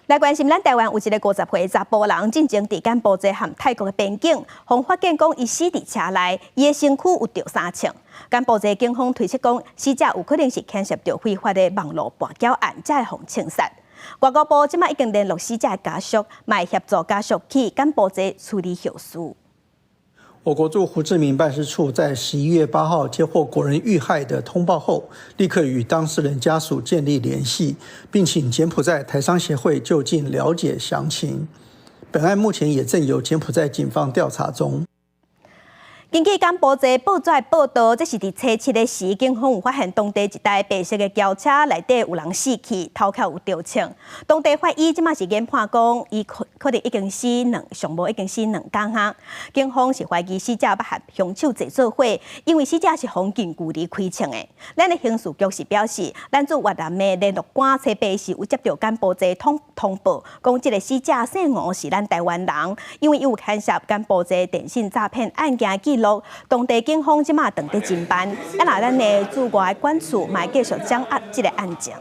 來關心咱台灣有一个50歲查埔人，進前佇柬埔寨和泰國的邊境，予發現講伊死佇車內，伊的身軀有著三槍。柬埔寨警方推測講，死者有可能是牽涉著非法的網路跋筊案，才會予槍殺。外交部這馬已經聯絡死者的家屬，嘛會協助家屬去柬埔寨處理後事。我國駐胡志明辦事處在11月8號接獲國人遇害的通報後，立刻與當事人家屬建立聯繫，並請柬埔寨台商協會就近了解詳情。本案目前也正由柬埔寨警方調查中。根據柬埔寨報紙報道，這是佇初七的時，警方有發現當地一台白色的轎車內底有人死去，頭殼有著槍。當地法醫這馬是研判講，伊可能已經死兩，上無已經死2工啊。警方是懷疑死者捌和兇手坐做伙，因為死者是予近距離開槍的。咱的刑事局是表示，咱駐越南的聯絡官初八時有接著柬埔寨通報，講這个死者姓吳是咱台灣人，因為伊有牽涉柬埔寨電信詐騙案件記錄。當地警方這馬正佇偵辦，啊若咱的駐外館處嘛繼續掌握這个案情。